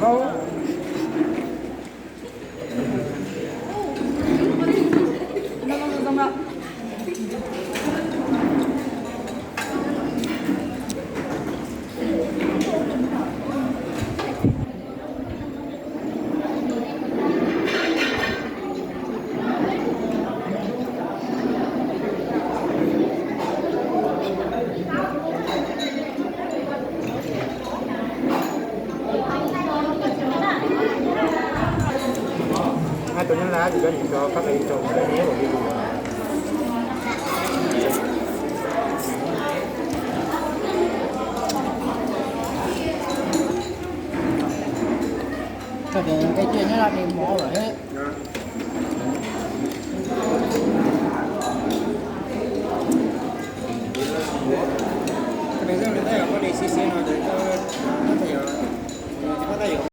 Hai tus nyob lab, tus cov niam cov koj pem tus mus lawm ne. Koj tias nqe ciaj nyob lab nqe mov lawm. Koj niam, koj niam xib xib no ces koj, koj tsis pab tau yuav.